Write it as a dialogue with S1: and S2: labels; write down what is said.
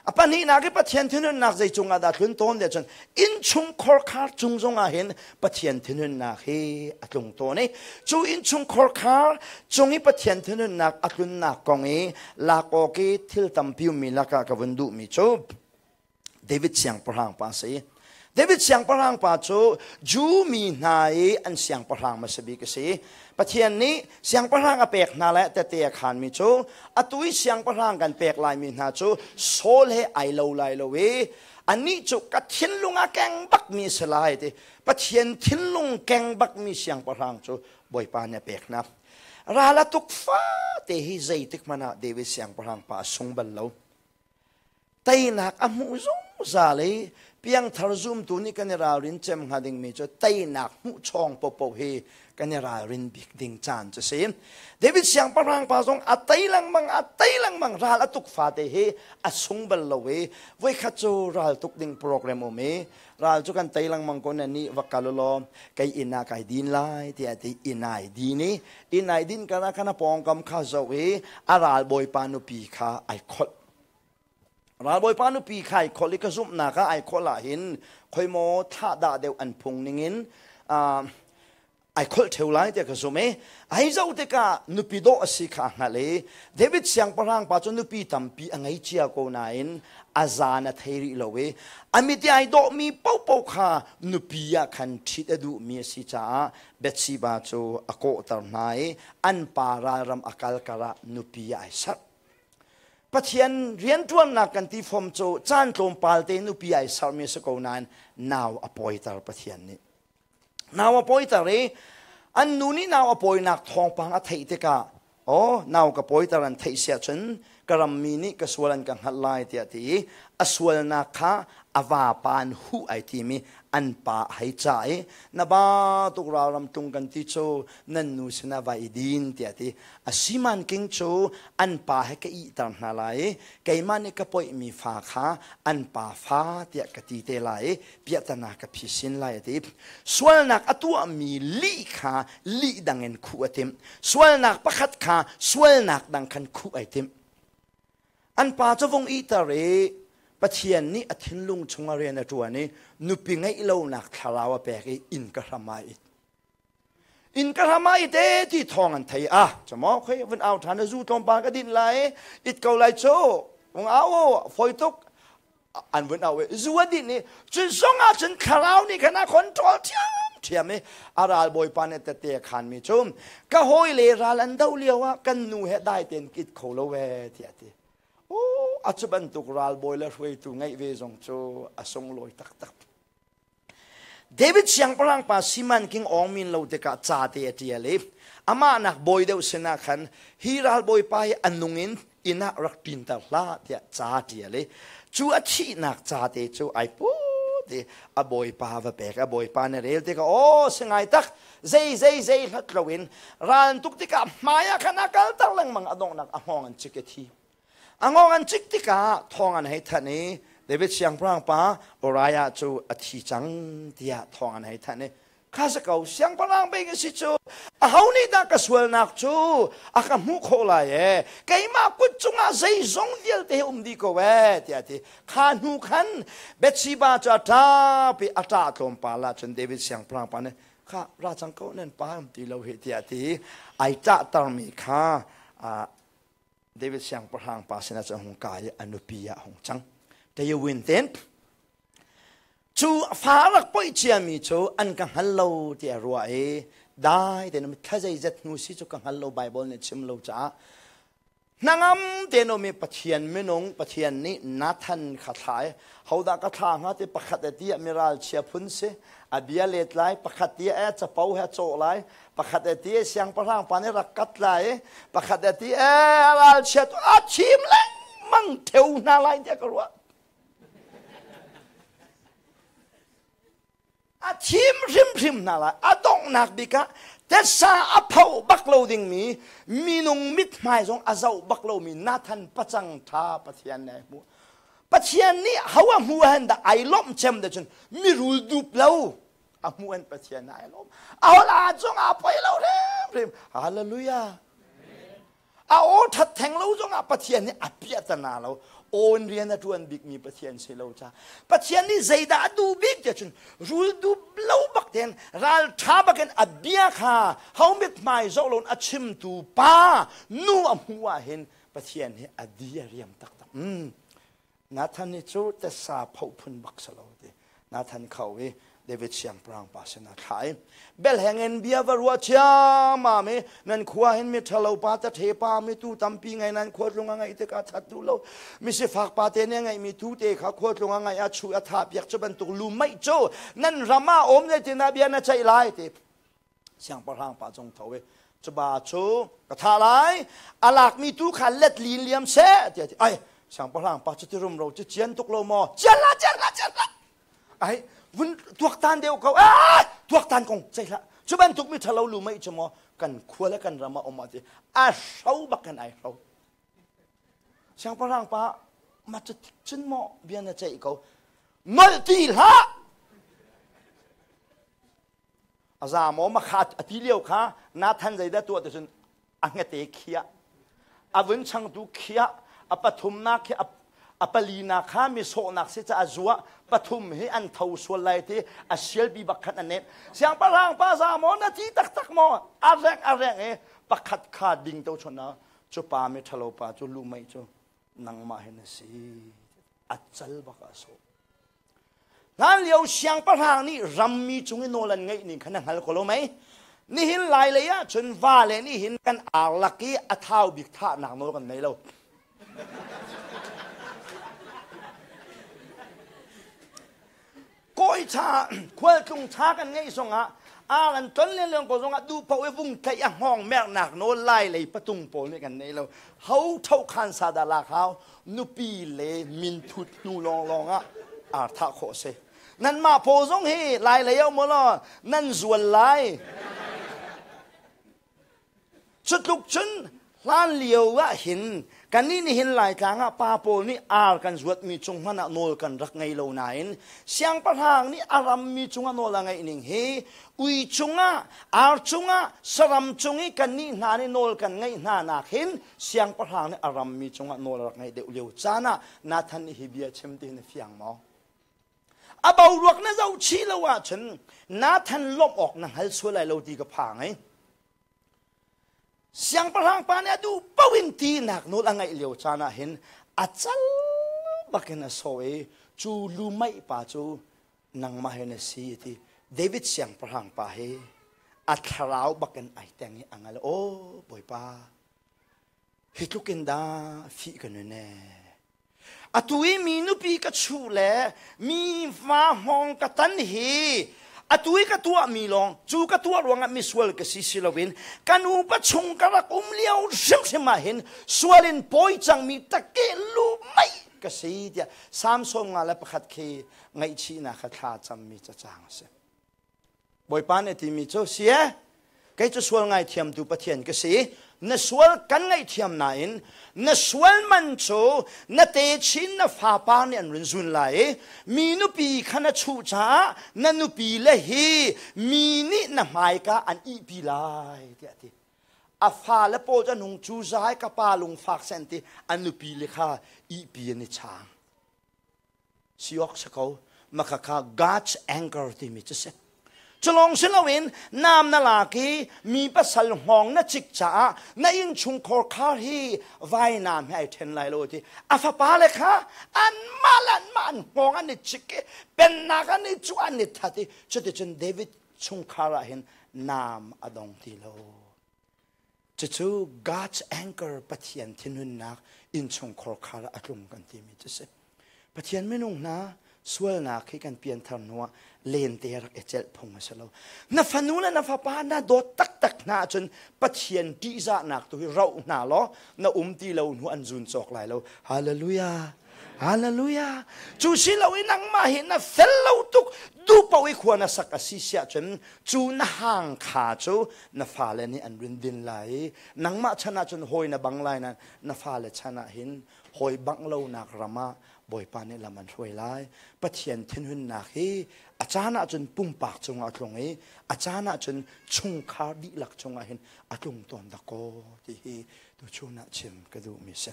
S1: A pahnihnak i Pathian thinhunnak zei cungah dah tlun tawn tiah cun innchung khorkhar cung zongah hin Pathian thinhunnak hi a tlung tawn i cu innchung khorkhar cung i Pathian thinhunnak a tlunnak kong i lak awk i thil tampi ummi lakah ka vun duhmi cu David siangpahrang pa a si. David siangpahrang pa cu Jew mi hna i an siangpahrang hmasa bik a si. Pathian nih siangpahrang a pek hna le tete a khanmi cu atu i siangpahrang kan pek laimi hna cu Saul he ai lo lai lo i anih cu ka thinlung a keng bakmi a si lai ti Pathian thinlung keng bakmi siangpahrang cu Bawipa nih a pek hna. Ral a tuk fate hi zeitik hmanh ah David siangpahrang pa a sung bal lo. Teinak a hmuh zungzal i piangthar zumtu nih kan i ralrin cem hnga dingmi cu teinak hmuh chawng popo hi kan i ralrin bik ding caan cu si. David siangpahrang pa zong a tei lengmang a tei lengmang ral a tuk fate hi a sung bal lo i voikhat cu ral tuk ding program um i ral cu kan tei lengmang ko na nih va kal law kei inn ah kai din lai tiah ti inn ai din i inn ai din kana khan a pawngkam kha zoh i a ral bawipa nupi kha ai kholh. Ralbawipa nupi kha ai kholh i ka zumhnak ah ai kholh ahhin khoimaw thlahdah deuh an phung ningin ai kholh ṭheo lai tiah ka zumh i ai zoh tikah nupi dawh a si kha a hngalh i David siangpahrang pa cu nupi tampi a ngei cia ko nain a zaan a thei rih lo i a mit i ai dawhmi paohpaoh kha nupi ah khan ṭhit a duhmi a si caah Bathsheba cu a kawhter hna i an pa ralram a kal karah nupi ah ai serh. Pathian rianṭuannak kan ti fom cu caan tlawmpal te nupi ai sermi a si ko nain nau a pawiter Pathian nih. Nau a pawiter i an nu nih nau a pawinak thawngpang a theih tikah oh nau ka pawiter an theih siah cun ka rammi nih ka sual an ka hngalh lai tiah ti i a sualnak kha a vapa an huh ai timi an pa a hei cah i na ba tuk ralram tlung kan ti cu nan nu sinah va i din tiah ti A siman king cu an pa he ka ihter hna lai i keimah nih ka poihmi fa kha an pa fa tiah ka ti te lai i piahtana ka phisin lai a ti. Sualnak a tuahmi lih kha lih dang in khuh a timh. Sualnak pakhat kha sualnak dang khan khuh ai timh. An pa cu vung ihter i Pathian nih a thinlung chungah rian a ṭuan i nupi ngeih lonak thlarau a pek i inn ka hram ah a it. Inn ka hram ah i te ti thawng an thei a chamo khoi vun au than zu tlawmpal ka din lai it ko lai chu ung au foi tuk an vun au zu a din i cu zong ah cun thlarau nih khan a control thiam thiam i a ral bawipa nih tete a khan mi cu ka hawi le ral an do lio ah kan nu he dai ten kit kho lo ve tiah ti o a cu bantuk ral bawi le hruaitu ngeih ve zong cu a sunglawi taktak. David siangpahrang pa Siman King Aung Min lo tikah ca te a ṭial i amah nak bawi deuh sinah khan hi ralbawipa hi a nung in inn ah rak ṭinter hlah tiah ca a ṭial i cu a thihnak ca te cu ai put i a bawipa va pek. A bawipa nih rel tikah aw si ngai tak zei zei zei hlat loin ral tuk tikah hmai ah khan a kalter lengmang a donghnak a hngawng an cik i thi. A ngawng an cik tikah thawng an hei thanh i David siangpahrang pa Uriah cu a thi cang tiah thawng an hei thanh i kha si ko siangpahrang bing a si cu aho nih dah ka sualnak cu a ka hmuh khawh lai e keimah kut cungah zeizong vialte hi um dih ko e tiah a ti kha hnu khan Bathsheba cu a ṭap i a ṭah tlawmpal ah cun David siangpahrang pa nih kha ra cang ko nan pa um ti lo hi tiah a ti ai ṭahtermi kha David siangpahrang pa sinah cun a hung kai i a nupi ah a hung cang. Tayawin ten cu fa rak poih ciami cu an ka hngal lo tiah ruah i dai tein thla zeizat hnu si cu ka hngal lo Bible nih chim lo caah hnangam tein um i Pathian minung Pathian nih Nathan kha thla i hodah ka thla hnga ti pakhat e ti ah miral chia phun si a bia let lai pakhat ti e capo he cawh lai pakhat e ti siangpahrang pa nih rak kat lai i pakhat e ti e ralchiat a thim lengmang theu hna lai tiah ka ruah a thim hrimhrim hna lai a donghnak bik ah tessa a pho bak lo dingmi minung mithmai zong a zoh bak lomi Nathan pacang tha Pathian nih hmu Pathian nih ho a hmu han dah ai lawmh cem de cun mirul dup lo a hmuh an Pathian ai lawm a hol a cung a poi lo hrimhrim hallelujah. A aw ṭhat theng lo zongah Pathian nih a piahtana lo. Awn rian a ṭuan bikmi Pathian si lo ca. Pathian nih zeidah a duh bik tiah cun rul dup lo bak tein ral ṭha bakin a bia kha ho mithmai zoh loin a chimtu pa nu a hmuh ah hin Pathian hi a di a riam taktak. Nathan nih cu tesa phoh phun bak si lo ti. Nathan kho i David siangpahrang pa sin a thlah i belheng in bia va ruah ciammam i nan khua hin mi ṭhalo pa tathe pa mi tu tampi ngei nan khua tlung a ngeih tikah that duh lo mi sifak pa te nih a ngeihmi tu te kha khua tlung a ngeih ah chu a thah piak cu bantuk lu meih cu nan ram ah um zeitindah bia na ceih lai ti siangpahrang pa cung tho i cuba cu ka thah lai a lakmi tu kha let lin liam seh tiah ti ai siangpahrang pa cu ti rumro cu cian tuk lo maw cian la cian la cian la ai vun tuaktan deuh ko ai tuaktan kong ceih hlah cu bantuk mi ṭhalo lu mei cu maw kan khua le kan ram ah um ah ti a hro bak kan ai hro siangpahrang pa ma cu cun maw bia na ceih ko nolh ti hlah A za maw makha a ti lio kha Nathan zeidah tuah ti cun a hngete khiah a vun changtu khiah a pathumnak khi a palinak kha mi sawhnak si caah zuah pathum hi an tho sual lai ti a sialpi bak khan an nen siangpahrang pa za maw na ti taktak maw a reng a reng i pakhat kha ding to chun na cu pa mi ṭhalo pa cu lu mei cu nangmah hin a si a cal bak a sawh Hlanlio siangpahrang nih rammi cung i nawl an ngeih ning kha na hngal ko lo mei? Nihin lai lei ah cun va le nih hin kan ar lak i a thau bik thahnak nawl kan ngei lo. Kawi ṭha, khualtlung ṭha kan ngeih zongah ar an ton len leng ko zongah duh paoh i vung tlaih a hngawng merhnak nawl lai lei patung pawl nih kan nei lo. Ho tho khan sa dah lak hau? Nupi le minthut hnu lawnglawng ah ar thah khawh si. Nanmah paw zong hi lai lei um law nan zual lai. Cutluk cun hlan lio ah hin kannih nih hin Laitlang ah pa pawl nih ar kan zuatmi cung hmanh ah nawl kan rak ngei lo nain siangpahrang nih a rammi cungah nawl a ngeih ning hi ui cungah ar cungah saram cung i kannih hna nih nawl kan ngeih hna nak hin siangpahrang nih a rammi cungah nawl a rak ngeih deuh lio caan ah Nathan nih hi bia chim ti na fiang maw? A boruak na zoh chih lo ahcun Nathan lawmh awk na hngal sual lai lo ti ka phang ai. Siangpahrang pa nih a duh paoh in tinak nawl a ngeih lio caan ah hin a cal bakin a sawh i cu lumeih pa cu nangmah hi na si ti David siangpahrang pa hi a thlarau bakin ai teng i a ngal aw bawipa hi tluk in dah fih ka nun e atu i mi nupi ka chuh le mi fa hngawng ka tan hi atu i ka tuah mi lawng cu ka tuah ruangah misual ka si si loin ka nupa chung ka rak um lio hrimhrim ah hin sual in pawi cangmi take lu mei ka si tiah Samson nga le pakhat khi ngaihchihnak kha thla cammi cacang a si. Bawipa nih a timi cu si e kei cu sual ngaithiamtu Pathian ka si na sual kan ngaihthiam nain na sual man cu na techin na fapa nih an run zun lai i mi nupi kha na chuh caah na nupi le hi mi nih na hmaika an ihpi lai tiah a ti a fale pawl cu an hung cu zai ka pa lungfak sen ti a nupi le kha ihpi an i chang si awk si ko makhakha God's anger timi cu si culong si loin nam na lak i mi pasal hngawng na cik caah na innchungkhar khar hi vainam he ai ṭhen lai lo ti a fapa le kha anmah le anmah an hngawng an i cik i pennak an i cuh an i that i cuticun David chungkhar ah hin nam a dong ti lo Cucu God's anchor Pathian thinhunnak innchungkhar khar ah a tlung kan timi cu si. Pathian minung hna sualnak hi kan pianthar hnuah lente rak i celh phung a si lo. Na fanu le na fapa na dawt taktak hna ahcun Pathian ṭihzahnak tu hi roh hna law na um ti lo hnu an zun cawk lai lo. Hallelujah. Hallelujah. Cu si lo i nangmah hi na fel lo tuk duh paoh i khua na sak a si siah cun cu na hang kha cu na fale nih an rin din lai i nangmah chan ah cun hawi na bang lai na na fale chan ah hin Hawi bangh lonak ram ah Bawipa nih lam an hruai lai. Pathian thinhunnak hi a caan ahcun pumpak cungah a tlung i a caan ahcun chungkhar dihlak cungah hin a tlung tawn dakaw ti hi tuchun ah chim ka duhmi si.